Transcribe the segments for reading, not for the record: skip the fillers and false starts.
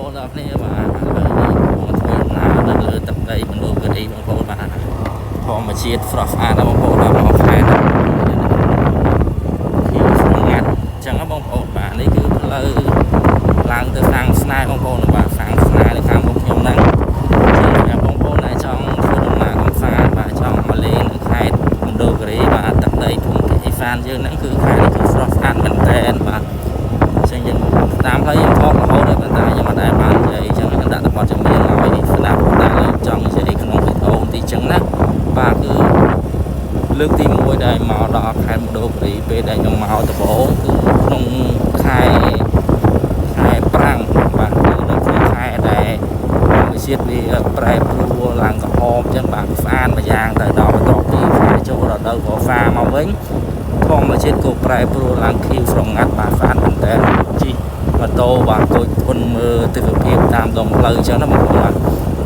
នទាំងអស់គ្នាបាទឥឡូវនេះកំពុងធ្វើដំណើរនៅលើទឹកដីមណ្ឌលគិរីបងប្អូនបាទធម្មជាតិស្រស់ស្អាតណាស់បងប្អូនបាទមកខេត្តខៀវស្រងាត់អញ្ចឹងណាបងប្អូនបាទនេះគឺផ្លូវឡើងទៅសាំងស្នេហ៍បងប្អូនបាទសាំងស្នេហ៍នៅខាងមុខខ្ញុំហ្នឹងអញ្ចឹងសម្រាប់បងប្អូនដែលចង់ធ្វើដំណើរកម្សាន្តបាទចង់មកលេងនៅខេត្តមណ្ឌលគិរីបាទទឹកដីភូមិភាគឦសានយើងហ្នឹងគឺខេត្តនេះគឺស្រស់ស្អាតមែនទែនបាទ អញ្ចឹងយើងតាមផ្លូវយើងថតរហូតហើយប៉ុន្តែខ្ញុំអត់ដែលបាននិយាយអញ្ចឹងខ្ញុំដាក់តែបទចម្រៀងឲ្យស្ដាប់តែឥឡូវចង់និយាយក្នុងវីដេអូបន្តិចអញ្ចឹងណាបាទគឺលើកទី1ដែលមកដល់ខេត្តមណ្ឌលគិរីពេលដែលខ្ញុំមកដំបូងគឺក្នុងខែខែប្រាំងបាទគឺនៅក្នុងខែដែលធម្មជាតិវាប្រែប្រួលឡើងក្រហមអញ្ចឹងបាទស្អាតម្យ៉ាងទៅដល់បន្ទាប់ពីខែចូលរដូវវស្សាមកវិញ ធម្មជាតិក៏ប្រែប្រួលឡើងខៀវស្រងាត់បាទស្អាតមែនតើជិះម៉ូតូបាទគួចធន់មើលទិដ្ឋភាពតាមដងផ្លូវអញ្ចឹងណាបងប្អូនបាទ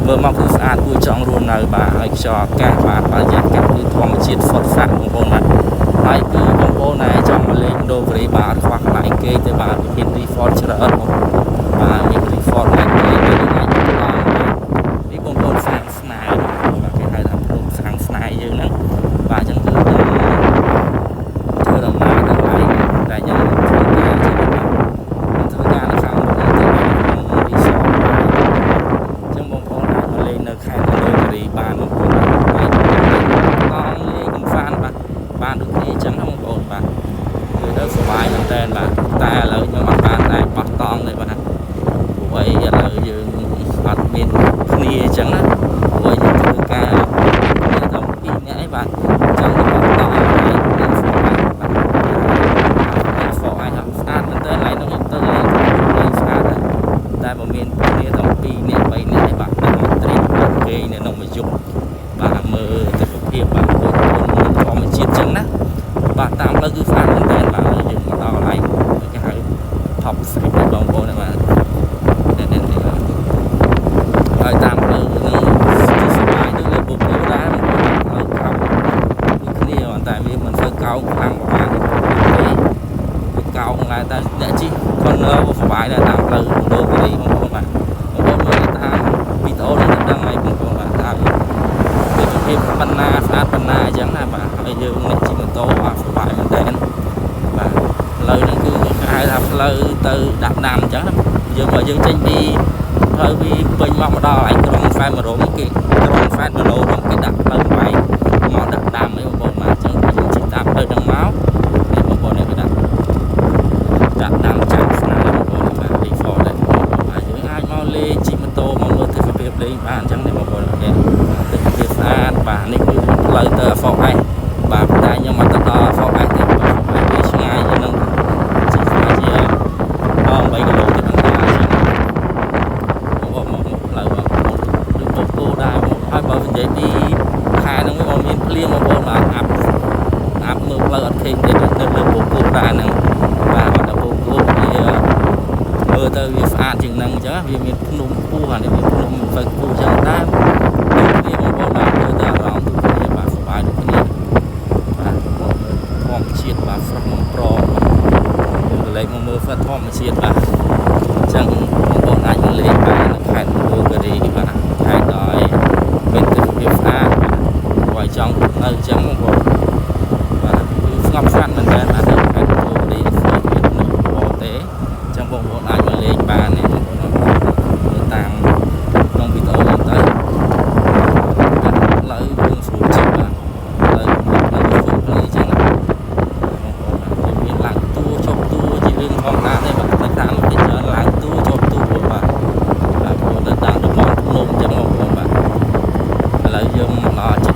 មើលមកគឺស្អាតគួរចង់រស់នៅបាទហើយខ្យល់អាកាសបាទបរិយាកាសគឺធម្មជាតិសុទ្ធសាធបងប្អូនបាទហើយគឺបងប្អូនដែលចង់មកលេងមណ្ឌលគិរីបាទអត់ខ្វះកន្លែងគេទេបាទមាន resort ច្រើនបងប្អូនបាទមាន resort កន្លែងគេដែលយើងអាចទៅដល់បាទនេះបងប្អូនសាងស្នេហ៍បាទគេហៅថាភ្នំសាងស្នេហ៍យើងហ្នឹងបាទអញ្ចឹងគឺខ្ញុំ ធ្វើដំណើរទៅកន្លែងដែលខ្ញុំធ្វើការជាងបាទខ្ញុំធ្វើការនៅខាងមុខនេះទៅក្នុង resort បាទអញ្ចឹងបងប្អូនអាចមកលេងនៅខេត្តមណ្ឌលគិរីបានបងប្អូនបាទអាចមកតង់លេងកម្សាន្តបាទបានដូចគ្នាអញ្ចឹងណាបងប្អូនបាទគឺទៅសុបាយមែនតើបាទតែឥឡូវខ្ញុំអត់បានតែបោះតង់ទេបាទព្រោះអីឥឡូវយើងអត់មានគ្នាអញ្ចឹងណាព្រោះយើងធ្វើការគ្នាតែពីរនាក់ឯងបាទចង់ទៅបោះតង់ហើយនឹងសុបាយបាទ ហ្វកឯងស្អាតមែនតើឡើយនោះខ្ញុំទៅលេងលេងស្អាតដែរតែបើមានគ្នាតែ2នាក់3នាក់ឯងបាទដាក់មកត្រៀមបាទគេងនៅក្នុងមួយយប់បាទមើលទិដ្ឋភាពបាទគួរគួរធម្មជាតិចឹងណាបាទតាមផ្លូវគឺស្អាតមែនតើបាទឥឡូវយើងមកដល់កន្លែងគេហៅ top street បងប្អូនណាបាទនេះនេះនេះហើយតាមផ្លូវហ្នឹងគឺសប្បាយដូចលើបុកគោដែរបងប្អូនផ្លូវកោងដូចគ្នាតែវាមិនសូវកោងខ្លាំងប្រហែលទេ វាកោងដែរតែអ្នកជិះ corner ក៏សប្បាយដែរតាមផ្លូវមណ្ឌលគិរីបងប្អូនបាទបងប្អូនមើលតាមវីដេអូនេះទៅដឹងហើយបងប្អូនបាទតាមទិដ្ឋភាពបណ្ណាស្អាតបណ្ណាអញ្ចឹងណាបាទហើយយើងអ្នកជិះម៉ូតូបាទសប្បាយមែនតើបាទផ្លូវហ្នឹងគឺគេហៅថាផ្លូវទៅដាក់ដាំអញ្ចឹងណាយើងបើយើងចេញពីផ្លូវពីពេញមកមកដល់ឯក្រុងសែនមរមគេក្រុងសែនមនោរមគេដាក់ផ្លូវបែកមកដាក់ដាំអីបងប្អូនបាទអញ្ចឹងយើងជិះតាមផ្លូវហ្នឹងមកនេះបងប្អូននេះគេដាក់ ដាក់ដាំចាំស្នាបងប្អូនបាទ default ដែរបាទយើងអាចមកលេងជិះម៉ូតូមកមើលទិដ្ឋភាពលេងបានអញ្ចឹងនេះបងប្អូននេះទិដ្ឋភាពស្អាតបាទនេះគឺផ្លូវទៅ Fort S បាទតែខ្ញុំអត់ទៅដល់ Fort S ទេបាទ Fort S វាឆ្ងាយជាងនឹងជិះស្អាតជា8គីឡូទៀតបន្តអញ្ចឹងបងប្អូនមកមកផ្លូវបងប្អូនដូចបូកគោដែរហើយបើនិយាយពីខែហ្នឹងវាមានភ្លៀងបងប្អូនបាទអាប់អាប់មើលផ្លូវអត់ឃើញទេនៅលើបូកគោដែរហ្នឹង បាទអត់ដល់បូកគោវាមើលទៅវាស្អាតជាងហ្នឹងអញ្ចឹងវាមានភ្នំខ្ពស់អានេះវាភ្នំមិនសូវខ្ពស់អញ្ចឹងតែដូចគ្នាបងប្អូនបាទមើលទៅអារម្មណ៍ដូចគ្នាបាទសប្បាយដូចគ្នាបាទមកមើលធម្មជាតិបាទស្រស់បំប្រងបាទយើងក៏លេចមកមើលហ្វធម្មជាតិបាទអញ្ចឹងបងប្អូនអាចមកលេងបាននៅខេត្តមណ្ឌលគិរីបាទខេត្តដោយមានទិដ្ឋភាពស្អាតបាទបើចង់នៅអញ្ចឹងបងប្អូនបាទគឺស្ងប់ស្ងាត់មែនតើបាទនៅខេត្តមណ្ឌលគិរីស្អាតមានមនុស្សបរទេអញ្ចឹងបងប្អូនអាចមកលេងបាននេះបងប្អូនមើលតាមក្នុងវីដេអូហ្នឹងទៅបាទផ្លូវយើងស្រួលជិះបាទផ្លូវផ្លូវស្រួលផ្លូវអញ្ចឹងណាបងប្អូនបាទវាមានឡើងតួចុះតួជារឿងធម្មតាទេបាទទៅតាមគេច្រើនឡើងតួចុះតួបាទបាទព្រោះទៅតាមតំបន់ភ្នំអញ្ចឹងបងប្អូនបាទឥឡូវយើងមកដល់